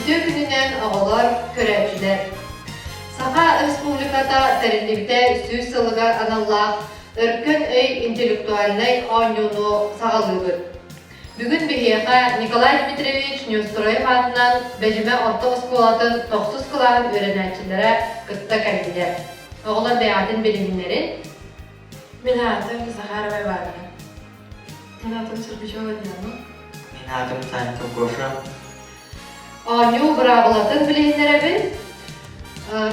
Үтүө күнүнэн оҕолор, көрөөччүлэр! Саха Республиката тэриллибитэ 100 сылыгар аналлаах Өркөн өй интеллектуальнай оонньууну саҕалыыбыт. Бүгүн биһиэхэ Николай Дмитриевич Неустроев аатынан Бэдьимэ орто оскуолатын тохсус кылааһын үөрэнээччилэрэ кытта кэллилэр. Оҕолор бэйэҕитин билиһиннэрин. Мин аатым Захарова Ивановна. Мин аатым Сергучева Диана. Мин аатым Санька Гоша. Оонньуу быраабылатын билиһиннэрэбин.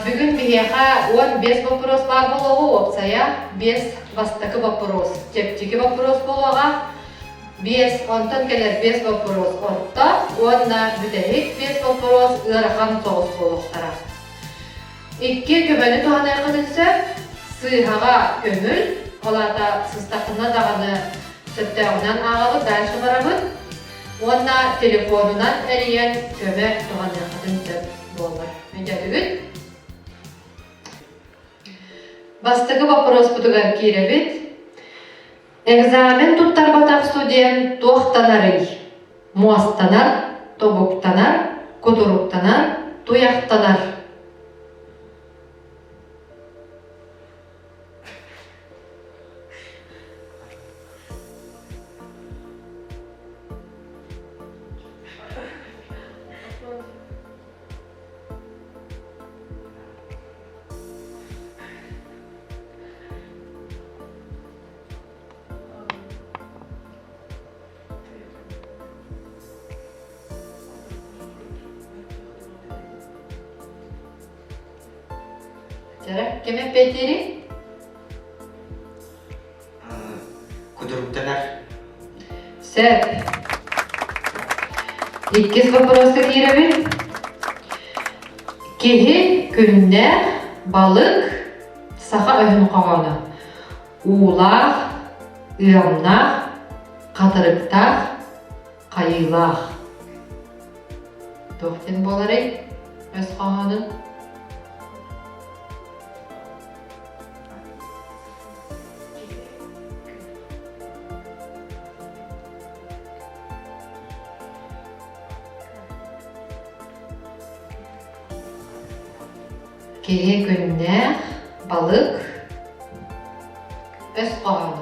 Бүгүн биһиэхэ 15 боппуруос баар буолуоҕа, уопсайа 5 бастакы боппуруос, чэпчэки боппуруос буолуоҕа. 5, онтон кэлэр 5 боппуруос орто уонна бүтэһик 5 боппуруос ыарахан соҕус буолуохтара. Икки көмөнү туһаныаххытын сөп. Сыыһаҕа көҥүл, ол аата сыстаххына даҕаны сөптөөҕүнэн ааҕабыт, дальше барабыт. Уонна телефонунан эрийэн көмө туһаныаххытын сөп буолар. Өйдөөтүгүт? Бастакы боппуруоспутугар киирэбит. Экзамен туттарбатах студент туохтанарый? Муостанар, тобуктанар, кутуруктанар, туйахтанар. Чара, ким эппиэттиирий? Кутуруктанар. Сөп. Иккис вопроска киирэбин. Киһи күннээх балык саха өһүн хоһооно. Уулаах, ыамнаах, хатырыктаах, хайыылаах. Туох диэн буоларый өс хоһоонун? Киһи күннээх, балык, өс хоһооно.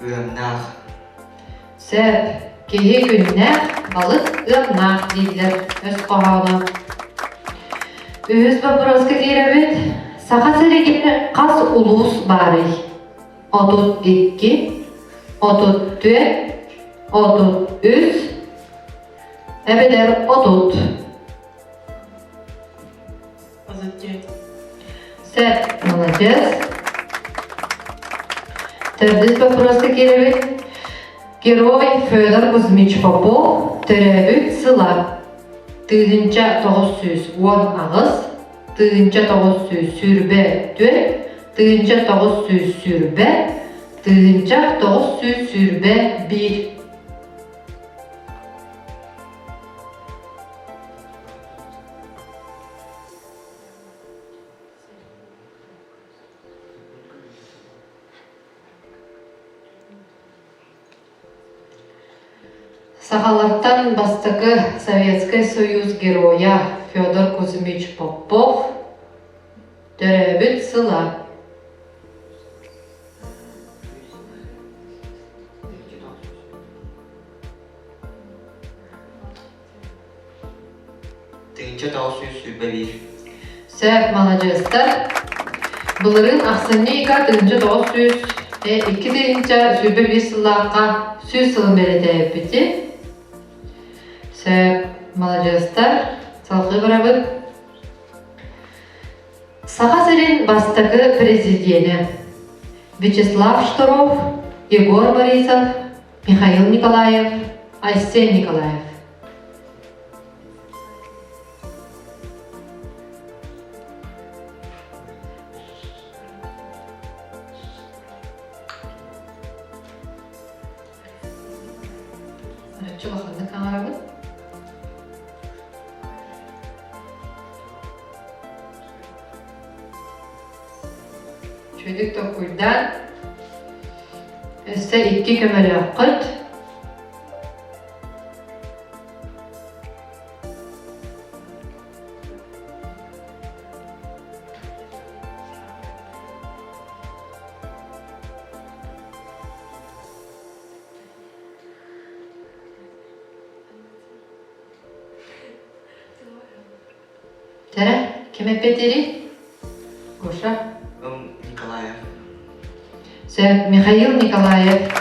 Ыамнаах. Сөп. Киһи күннээх, балык ыамнаах дииллэр өс хоһооно. Үһүс боппуруоска киирэбит. Саха сиригэр хас улуус баарый? 32, 34, 33, эбэтэр 30. 34. Сөп, молодец. Төрдүс боппуруоска киирэбит. Герой Федор Кузьмич Попов төрөөбүт сыла 1918, 1924, 1920, 1921. Сахалартан бастакы Советскай Союз Геройа Федор Кузьмич Попов төрөөбүт сыла. 1921. Сөп, маладьыастар. Былырыын ахсынньы ыйга 1902 сыллаахха 100 сылын бэлиэтээбиппити. Сөп, маладьыастар. Салгыы барабыт. Саха сирин бастакы президенэ Вячеслав Штыров. Егор Борисов, Михаил Николаев, Айсен Николаев. Араччы улаханнык хаҥарабыт. Үчүгэйдик толкуйдаан, өссө икки көмөлөөххүт. Тэрэ, ким эппэтири? Гоша? Николаев. Сөп, Михаил Николаев.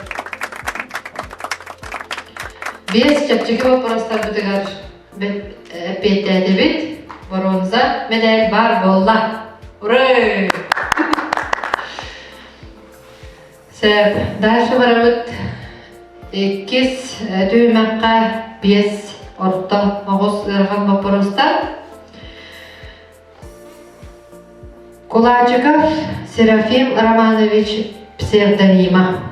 Биэс чэпчэки боппуруостарбытыгар эппиэттээтибит. Боруонса мэдэл баар буолла. Ура! Сөп. Дальше барабыт. Иккис түһүмэххэ биэс орто оҕус ыарахан боппуруостар. Кулачиков Серафим Романович псевдонима.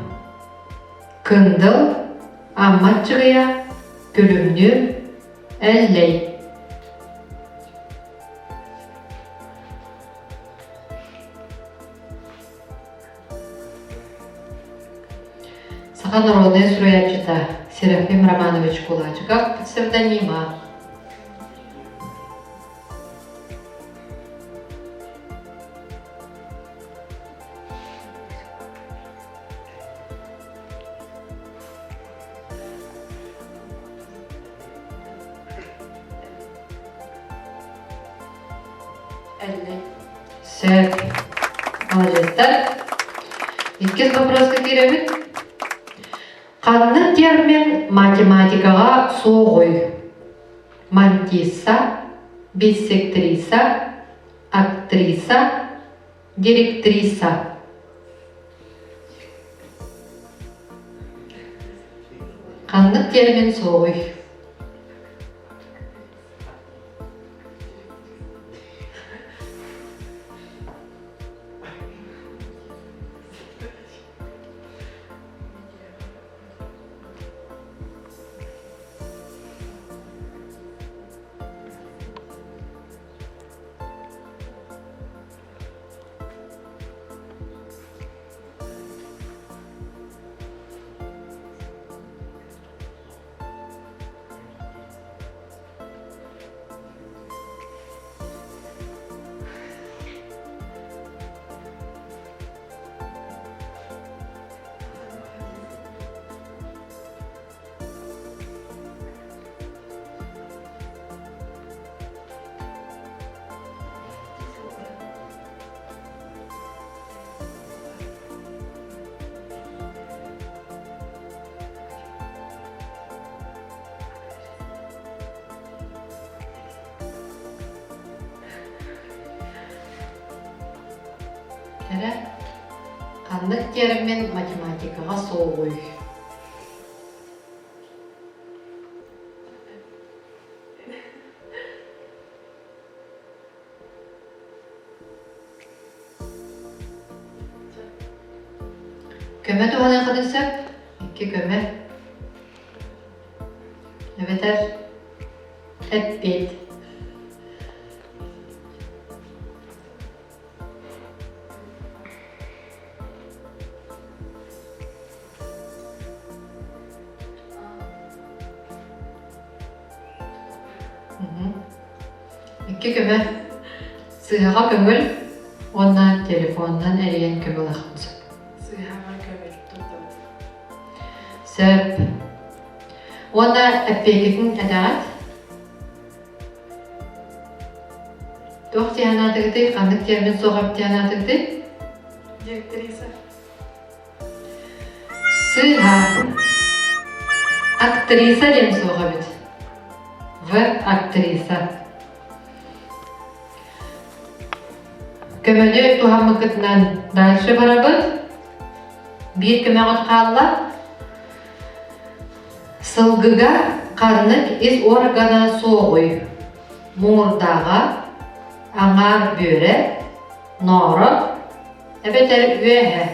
Кындыл, Амма Аччыгыйа, Күлүмнүүр, Эллэй. Саха народнай суруйааччыта Серафим Романович Кулачиков псевдонима. Эллэй. Сөп. Молодецтар. Иккис вопроска киирэбит. Ханнык термин математикаҕа суоҕуй? Мантисса, биссектриса, актриса, директриса. Ханнык термин суоҕуй? Эрэ, ханнык термин математикаҕа суоҕуй? Көмө туһаныаххытын сөп. Икки көмө. Эбэтэр эппиэт. Икки көмө. Сыыһаҕа көҥүл уонна телефонунан эрийэн көмө ылыаххын сөп. Сыыһаҕа көмөл туттабыт. Сөп. Уонна эппиэккитин этэҕит? Туох дии санаатыгытый? Ханнык термин суох эбит дии санаатыгытый? Директриса. Сыыһа. Актриса диэн суох эбит. В актриса. Көмөнү туһаммыккытынан дальше барабыт. Биир көмөҕүт хаалла. Сылгыга ханнык ис органа суоҕуй? Муҥурдааҕа, аҥаар бүөрэ, нооро эбэтэр үөһэ?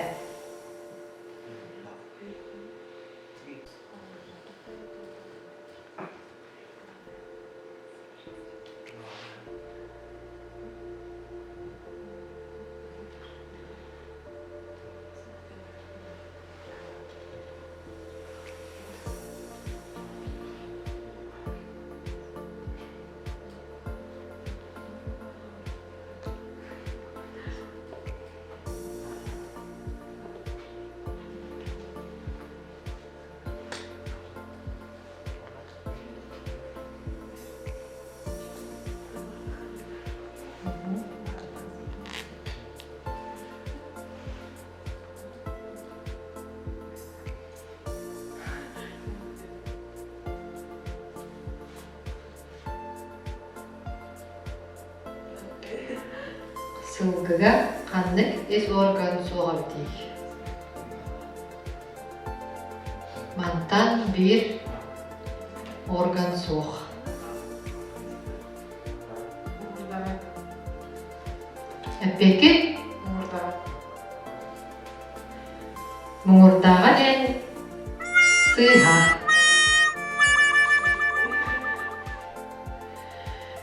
Сылгыга ханнык ис орган суох эбитий? Мантан биир орган суох. Эппиэккит? Муҥурдааҕа. Муҥурдааҕа диэн сыыһа.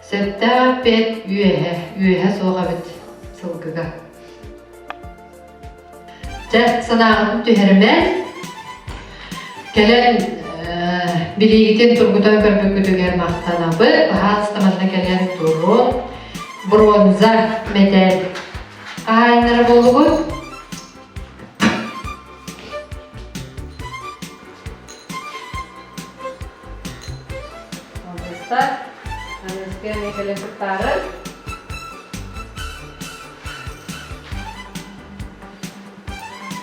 Сөптөөх эппиэт үөһэ, үөһэ суох эбит сылгыга. Дьэ, санааҕытын түһэримэн, кэлэн билиигитин тургутан көрбүккүтүгэр махтанабыт. Баһаалыста манна кэлэн турун. Бронза мэтээл хаһаайыннара буолугут. Молодецтар. Аныгыскы эмиэ кэлэн кыттаары.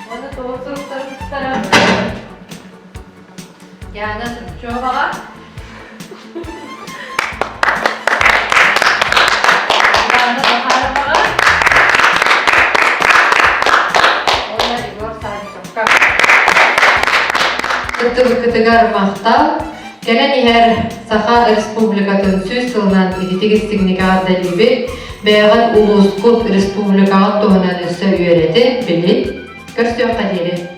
Уонна туох суруктары туттара? Яна Сычеваҕа. Яна Захароваҕа. Уонна Егор Садиковка. Кыттыбыккытыгар махтал. Кэлэн иһэр Саха Республикатын сүүс сылынан ититик истиҥник эҕэрдэлиибит. Бэйэҕит улуускут, республикаҕыт туһунан өссө үөрэтин, билин. Көрсүөххэ диэри.